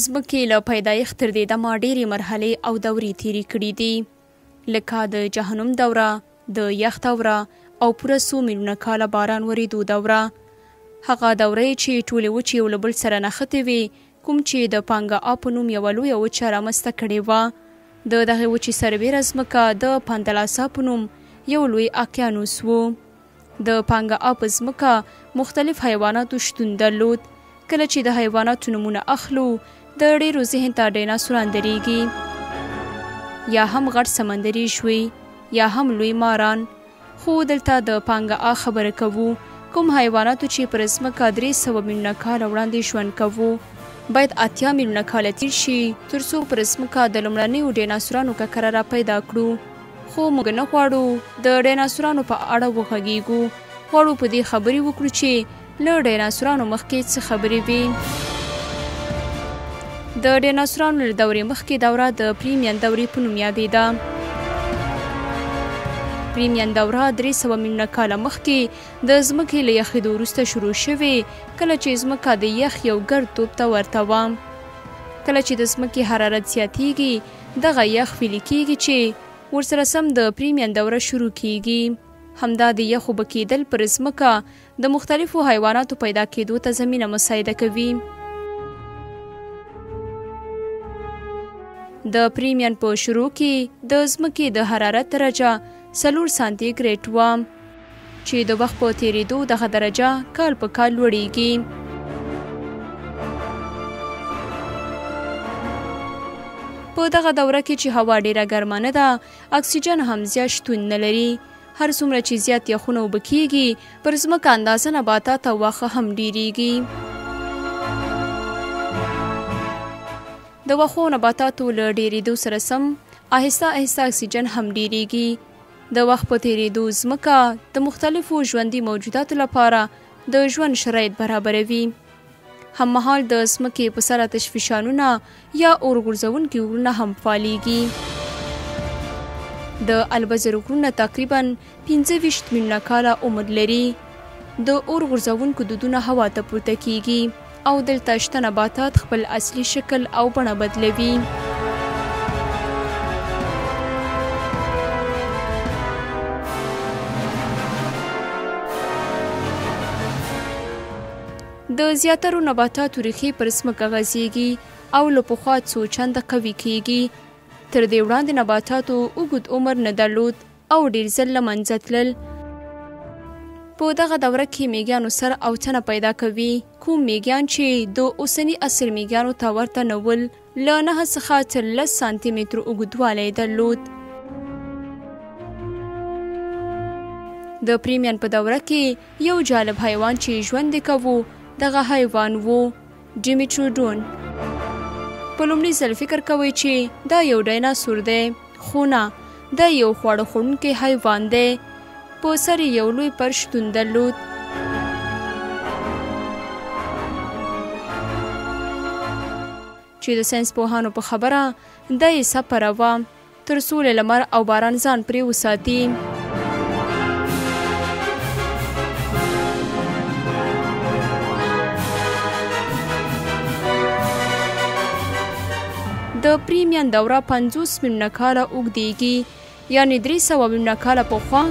ځمکې له پیدایښت تر دې دمه ډېرې مرحلې او دورې تېرې کړې دي، لکه د جهنم دوره، د یخ دوره او پوره څو میلیونه کاله باران ورېدو دوره. هغه دوره یې چې ټولې وچې یو له بل سره نښتې وې، کوم چې د پانګا په نوم یوه لویه وچه رامنځته کړې وه. د دغې وچې سربېره ځمکه د پاندلاسا په نوم یو لوی اقیانوس و. د پانګا په ځمکه مختلف حیواناتو شتون درلود. کله چې د حیواناتو نومونه اخلو، د ډېرو ذهن ته ډیناسوران درېږي، یا هم غټ سمندري ژوي، یا هم لوی ماران. خو دلته د پانګا خبره کوو، کوم حیواناتو چې پر ځمکه 300 میلیونه کاله وړاندې ژوند کوو. باید 80 میلیونه کاله تېر شي تر څو پر ځمکه د لومړنیو ډیناسورانو ککره را پیدا کړو. خو موږ نه غواړو د ډیناسورانو په اړه وغږیږو، غواړو په دې خبرې وکړو چې له ډیناسورانو مخکې څه خبرې وې. د ډیناسورانو له دورې مخکې دوره د پریمین دورې په نوم یادېده. پریمین دوره 300 میلیونه کاله مخکې د ځمکې له یخېدو وروسته شروع شوې، کله چې ځمکه د یخ یو ګرد توپ ته ورته وه. کله چې د ځمکې حرارت زیاتیږي، دغه یخ ویلي کیږي چې ورسره سم د پریمین دوره شروع کیږي. همدا د یخ اوبه کېدل پر ځمکه د مختلفو حیواناتو پیدا کېدو ته زمینه مساعده کوي. د پریمین په شروع کې د ځمکې د حرارت درجه 4 سانتي ګریډ وه، چې د وخت په تېرېدو دغه درجه کال په کال لوړیږي. په دغه دوره کې چې هوا ډېره ګرمه نه ده، اکسیجن هم زیات شتون نه لري. هر څومره چې زیات یخونه اوبه کیږي، پر ځمکه اندازه نباتات او واښه هم ډېریږي. د واښو نباتاتو له ډېرېدو سره سم آهسته آهسته اکسیجن هم ډېریږي. د وخت په تېرېدو ځمکه د مختلفو ژوندي موجوداتو لپاره د ژوند شرایط برابروي. هممهال د ځمکې په سر آتشفشانونه یا اور غورځوونکي غرونه هم فعالېږي. د البزر غرونه تقریبا 25 میلیونه کاله عمر لري. د اور غورځوونکو دودونه هوا ته پورته کیږي او دلته شته نباتات خپل اصلي شکل او بڼه بدلوي. د زیاترو نباتاتو ریښې پر ځمکه غځېږي او له پخوا څو چنده قوي کیږي. تر دې وړاندې نباتاتو اوږد عمر نه درلود او ډېر ځل له منځه تلل. په دغه دوره کې میږیانو سر او تنه پیدا کوي، کوم میږیان چې د اوسني عصر میږیانو ته ورته نه ول، له 9 څخه تر 10 سانتي مترو اوږدوالی درلود. د پریمین په دوره کې یو جالب حیوان چې ژوند یې کوو، دغه حیوان و ډیمیټروډون. په لومړي ځل فکر کوئ چې دا یو ډیناسور دی، خو نه، دا یو خواړه خوړونکی حیوان دی. په سر یې یو لوی پر شتون درلود. چې د ساینس پوهانو په خبره دا یې سپره وه تر څو له لمر او باران ځان پرې وساتي. د پریمین دوره 50 میلیونه کاله اوږدېږي، یعنې 300 میلیونه کاله پخوا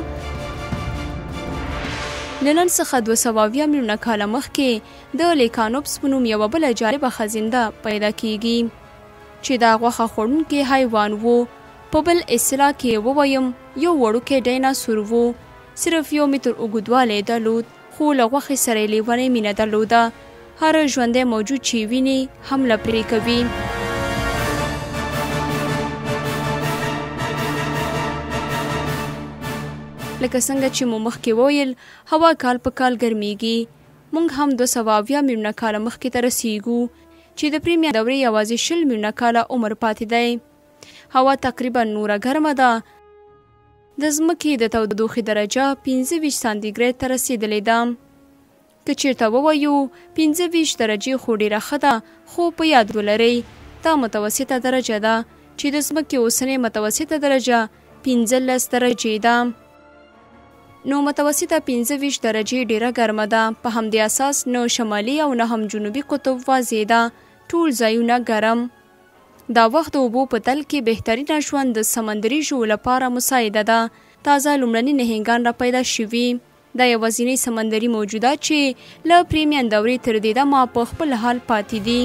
له نن څخه 270 میلیونه کاله مخکې د لیکانوپس په نوم یوه بله جالبه خزنده پیدا کیږي، چې دا غوښه خوړونکی حیوان و. په بل اصطلاح کې ووایم، یو وړوکی ډیناسور و. صرف 1 متر اوږدوالی درلود، خو له غوښې سره یې لیونۍ مینه درلوده. هر ژوندی موجود چې ویني حمله پرې کوي. لکه څنګه چې مو مخکې وویل، هوا کال په کال ګرمیږي. موږ هم 270 میلیونه کاله مخکې ته رسیږو، چې د پریمین دورې یوازې 20 میلیونه کاله عمر پاتې دی. هوا تقریبا نوره ګرمه ده. د ځمکې د تودوخې درجه 25 سانتي ګریډ ته رسېدلې ده. که چیرته ووایو 25 درجې خو ډېره ښه ده، خو په یاد ولرئ دا متوسطه درجه ده، چې د ځمکې اوسنۍ متوسطه درجه 15 درجې ده. نو متوسطه 25 درجې ډېره ګرمه ده. په همدې اساس نه شمالي او نه هم جنوبي قطب واضح ده ټول ځایونه ګرم. دا وخت د اوبو په تل کې بهترینه ژوند د سمندري ژوو لپاره مساعده ده. تازه لومړني نهنګان را پیدا شوي. دا یوازینۍ سمندري موجودات چې له پریمین دورې تر دې دمه په خپل حال پاتې دي.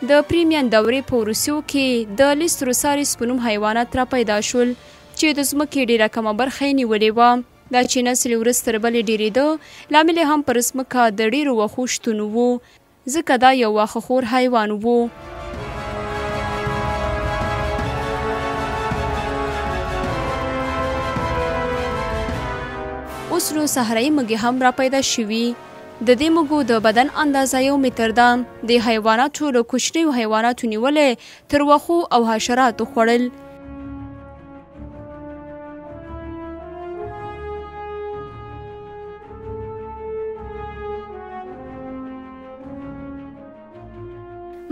د پریمین دورې په وروستیو کې د لیستروساریس په نوم حیوانات را پیدا شول چې د ځمکې ډېره کمه برخه یې نیولې وه. دا چې نسل یې ورځ تر بلې ډېرېده، لامل یې هم پر ځمکه د ډېرو وښو شتون و، ځکه دا یو واښه خور حیوان و. اوس نو صحرایي مږې هم را پیدا شوي. د دې مږو د بدن اندازه 1 متر ده. دې حیواناتو له کوچنیو حیواناتو نیولې تر وښو او حشراتو خوړل.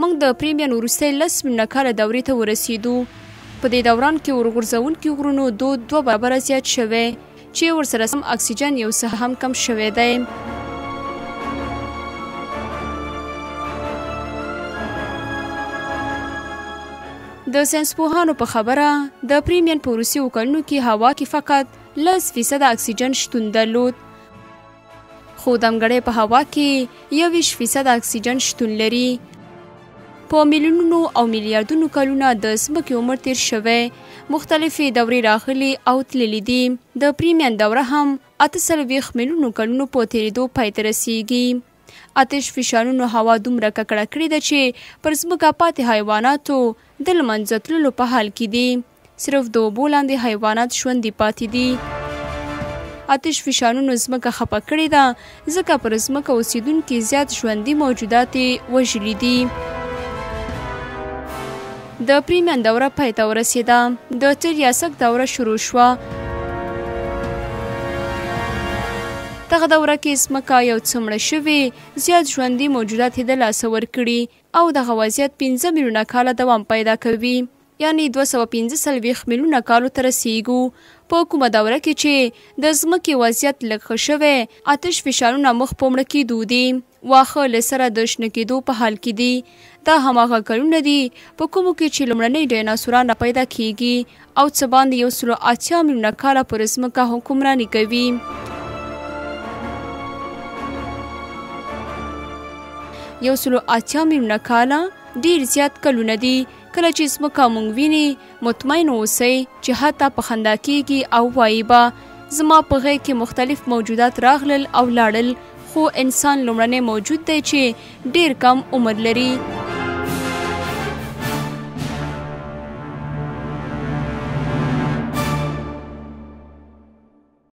موږ د پریمین وروستی 10 میلیونه کاله دورې ته ورسېدو. په دې دوران کې اورغورځوونکي غرونو دود 2 برابره زیات شوی چې ورسره سم اکسیجن یو څه هم کم شوی دی. د ساینسپوهانو په خبره د پریمین په وروستیو کلونو کې هوا کې فقط 10% اکسیجن شتون درلود، خو دمګړی په هوا کې 21% اکسیجن شتون لري. په میلیونونو او میلیاردونو کلونه د ځمکې عمر تیر شوی، مختلفې دورې راغلي او تللي دي. د پریمین دوره هم 48 میلیونو کلونو په تېرېدو پای ته رسیږي. آتش فشانونو هوا دومره ککړه کړې ده چې پر ځمکه پاتې حیواناتو د له منځه تللو په حال کې دي. صرف د اوبو لاندې حیوانات ژوندي پاتې دي. آتش فشانونو ځمکه خپه کړې ده، ځکه پر ځمکه اوسېدونکي زیات ژوندي موجودات یې وژلي دي. د پریمین دوره پای ته ورسېده. د تریاسک دوره شروع شوه. دغه دوره کې ځمکه یو څه مړه شوې، زیات ژوندي موجودات یې د لاسه ورکړي او دغه وضعیت 5 میلیونه کاله دوام پیدا کوي، یعنی 245 میلیونه کالو ته رسیږو. په کومه دوره کې چې د ځمکې وضعیت لږ ښه شوی، آتش فشارونه مخ په مړه کېدو دي، واښه له سره د شنه کېدو په حال کې دي. دا هماغه کلونه دي په کومو کې چې لومړنۍ ډایناسوران را پیدا کیږي او څه باندې 180 میلیونه کاله پر ځمکه حکمراني کوي. 180 میلیونه کاله ډېر زیات کلونه دي. کله چې ځمکه موږ ویني، مطمئن اوسئ چې حتی په خندا کیږي او وایي به زما په غېږ کې مختلف موجودات راغلل او لاړل، خو انسان لومړنی موجود دی چې ډېر کم عمر لري.